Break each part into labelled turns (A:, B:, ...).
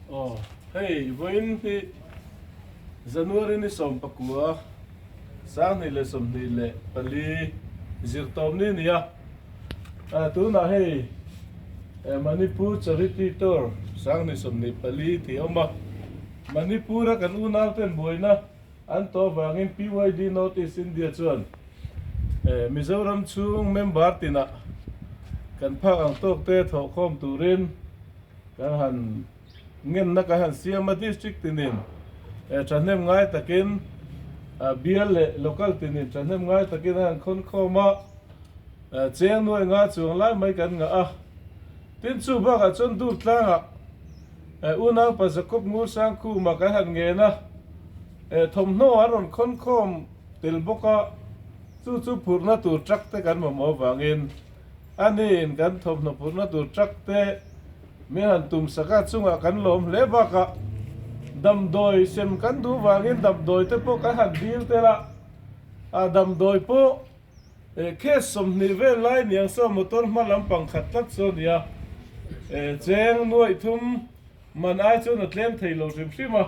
A: Aw, hei vawiin hi January ni 19, 2024 zirtawmni a ni a. Tunah hei Manipur Charity Tour 2024 tih a awm a. Manipur-a kan unauten buaina an tawh avangin PYD North East India chuan Mizoram chhung member tinah kan phak ang tawk te thawhkhawm turin kan han ngenna kan han siam a. District tinin thahnem ngai takin bial leh local tinin thahnem ngai takin an han khawnkhawm a, cheng nuai nga chuang lai mai kan ngah a. Tin chu bakah chuan dur tlangah unaupa Jacob Ngursangkhuma kan han ngen a, thawmhnaw an rawn khawnkhawm tel bawk a, chu chu phurhna tur truck te kan mamawh avangin a niin kan thawmhnaw phurhna tur truck te min han tum sak a, chungah kan lawm hle bakah damdawi sem kan duh vangin damdawi te pawh kan han dil tel a, a damdawi pawh Case 20 vel lai niang saw motor hma lampang khat tlat chu a ni a, cheng nuaih thum man ai chuan a tlem thei lo hrim hrim a,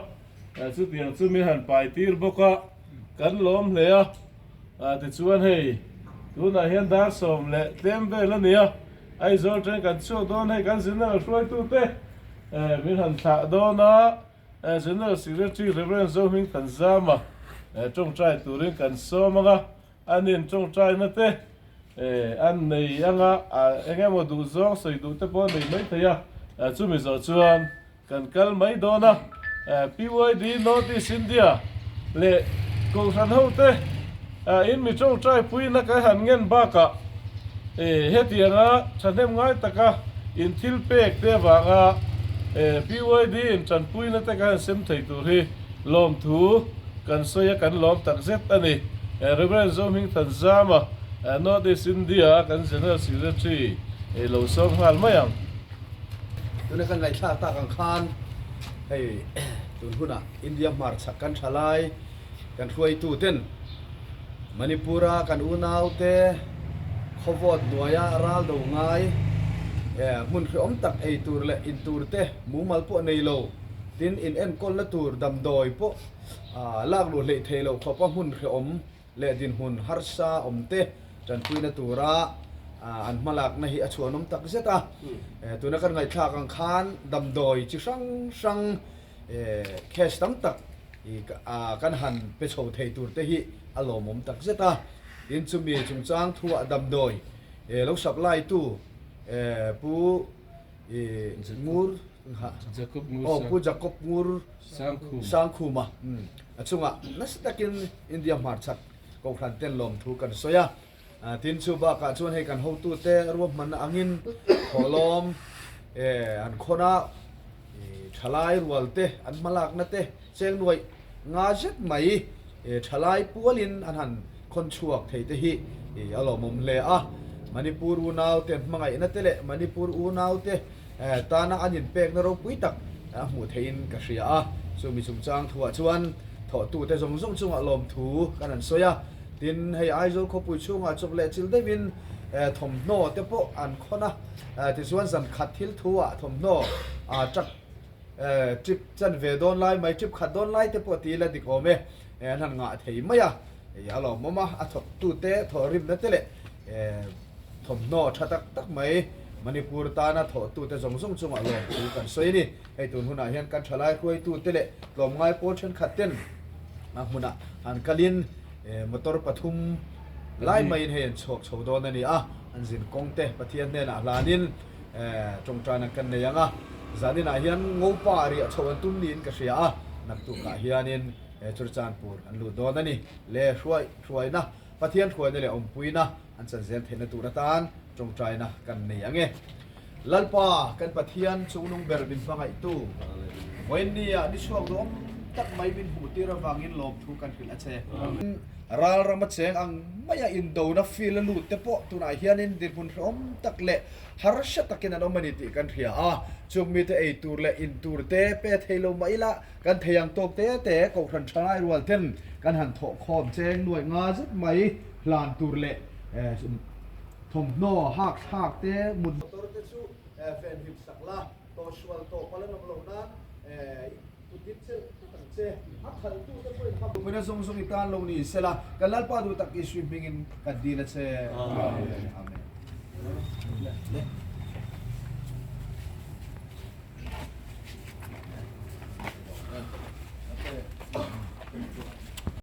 A: chutiang chu min han pai tir bawk a, kan lawm hle a, tichuan hei tunah hian dar sawm leh tlem vel a ni a, Aizawl train kan chhuak dawn hei kan general hruaitute min han thlah dawn a. General Secretary Rev Zohming Thanzama tawngtai turin kan sawm ang a, an in tawngtaina te an nei ang a, eng emaw duh zawng sawi duh te pawh a nei mai thei a, chumi zawh chuan kan kal mai dawn a. PYD North East India leh Kohhran ho te in mi tawngtai puina kan han ngen bakah hetianga thahnem ngai taka in thil pek te avanga PYD in tanpuina te kan han sem thei tur hi lawmthu kan sawi a, kan lawm tak zet a ni. Rev. Zohming Thanzama, North East India kan General Secretary lo sawm nghal mai ang.
B: Tuna kan ngaihthlak tak ang khan hei tun hunah India hmarchhak kan tha lai kan hruaitu ten Manipur-a kan unaute khawvawt hnuaia ral do ngai hmun hreawm tak ei tur leh in tur te mumal pawh nei lo tin in enkawlna tur damdawi pawh lak luh hleih theih loh khawpa hmun hreawm leh dinhmun harsa awm te tanpuina tura an hmalakna hi a chhuanawm tak zet a. Tuna kan ngaihthlak ang khan damdawi chi hrang hrang cash tam tak kan han pe chho thei tur te hi a lawmawm tak zet a. Tin chumi chungchang thuah damdawi lo supply tu Pu Ngur aw Pu Jacob Ngur Sangkhuma a chungah nasa takin India hmarchhak Kohhran ten lawmthu kan sawi a. Tin chu bakah chuan hei kan hotute ruahmanna angin thawhlawm an khawn a, thalai rual te an hmalakna te cheng nuaih nga zet mai thalai pualin an han khawn chhuak thei te hi a lawmawm hle a. Manipur unaute hmangaihna te leh Manipur unaute tana an inpekna ropui tak a hmuh theihin ka hria a. Chumi chungchang thuah chuan thawhtute zawng zawng chungah lawmthu kan han sawi a. Tin, hei Aizawl khawpui chhungah chawp leh chil deuhin thawmhnaw te pawh an khawn a, tichuan zan khat thil thu ah thawmhnaw truck trip chan ve dawn lai mai, trip khat dawn lai te pawh ti ila dik awm e, an han ngah thei mai a, hei a lawmawm a, a thawktute thawhrimna te leh thawmhnaw tha tak tak mai Manipur tana thawhtute zawng zawng chungah lawmthu kan sawi a ni. Hei tun hunah hian kan thalai hruaitute leh tlawmngai pawl thenkhat ten a hmunah han kalin motor pathum lai maiin hei an chhuak chho dawn a ni a, an zin kawng te Pathian hnenah hlanin tawngtaina kan nei ang a, zaninah hian Ngopa riah chho an tum niin ka hria a, naktukah hianin Churchanpur an lut dawn a ni. Le hruai hruaina, Pathian hruaina leh awmpuina an chan zel theihna tur atan tawngtaina kan nei ang e. Lalpa, kan Pathian chungnung ber min hmangaihtu, vawiinnia ni chhuak duhawm tak mai min hmuhtir avangin lawmthu kan hrilh a che. Ral rama cheng ang maia indona field a lut te pawh tunah hianin dinhmun hrehawm tak leh harsa takin an awm a ni tih kan hria a. Chung mite ei tur leh in tur te pe thei lo mah ila kan thei ang tawk te te Kohhran thalai rual ten kan han thawh khawm cheng nuaih nga zet mai hlan tur leh Thawmhnaw hak thlak te, mut motor te chu venhim sak la, tawhsual tawh pal an awm loh nan Kut din chelh tak ang che. A khalhtute pawhin ha. Hmuna zawng zawng i tan lo ni sela, kan Lalpa duh tak Isui hmingin kan dil a che. Amen. Amen.